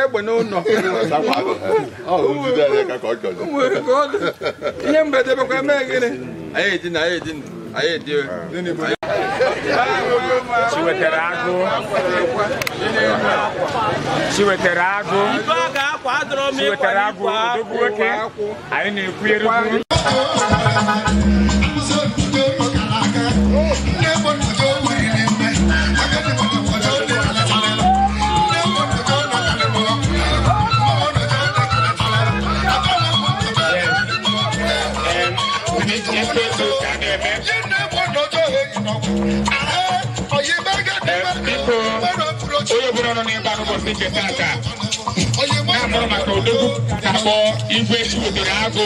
Egbe n'ụlọ. Ihe mberede bekwa eme gịnị? Anyị edi na anyị edi anyị edi. Chiwetara agụ. Chiwetara agụ odogwu nwoke. Anyị na-ekwu erugwu. Onye ọbụla nọ n'ebe ahụ ụbọchị nke tata na-amụrụ maka odogwu na-akpọ Igwe Chiwetara Agụ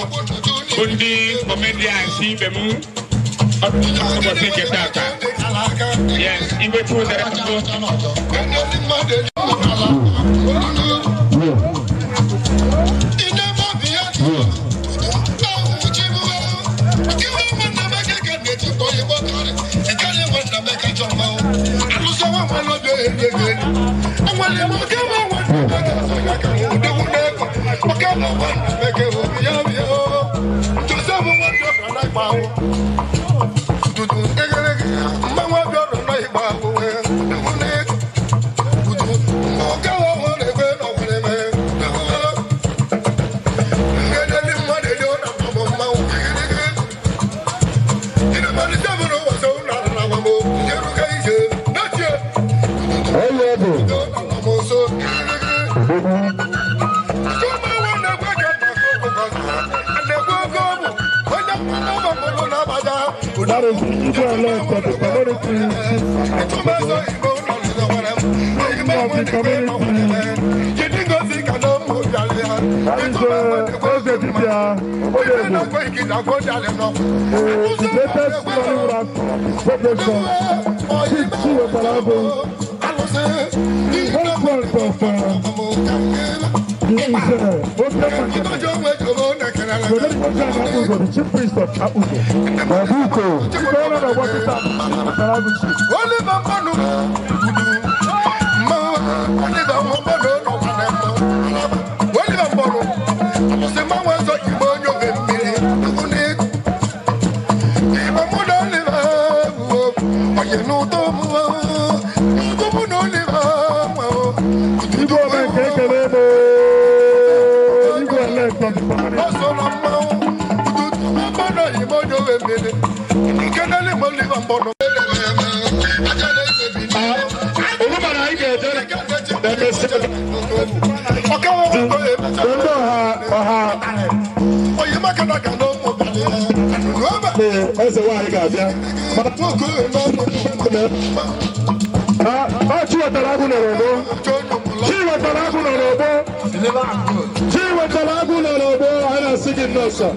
bụ ndị comedians ibe m ụbọchị nke tata. Yes, Igwe Chiwetara Agụ. That is Igwe elect of the community. Of the community. That is Eze Dibia Oyebu. The greatest Nollywood population, Chief Chiwetara Agụ, husband of the Izere, the chief priest of Abuja. Eze nwaanyị ga-abịa. Chiwetara Agụ nọ n'ọgbọ. Chiwetara Agụ nọ n'ọgbọ. Chiwetara Agụ nọ n'ọgbọ. Anyị na-asị gị nnọọ.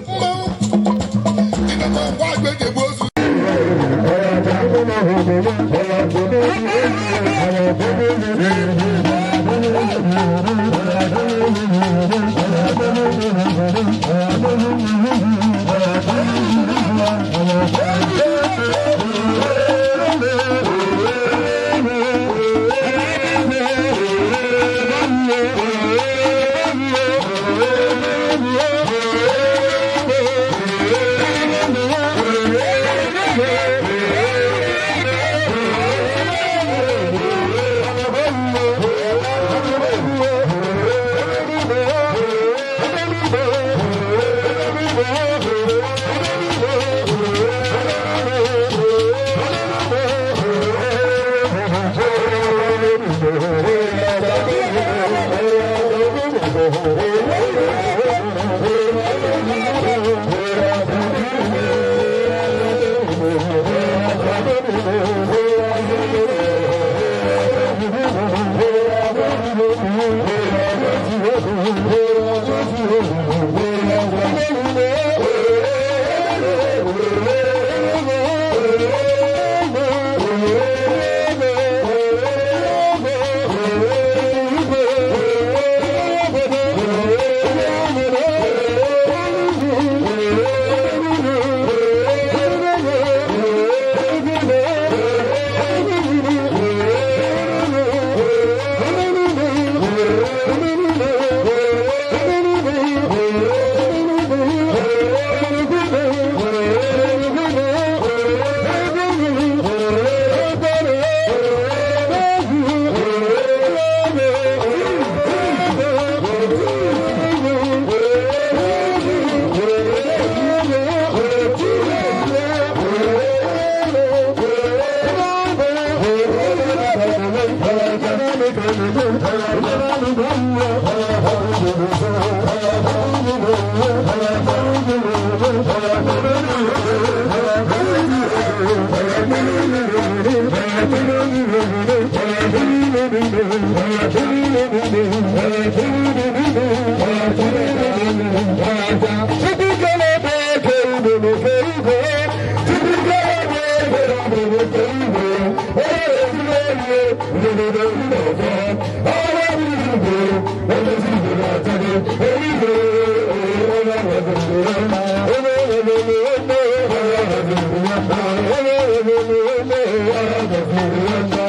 Thank you.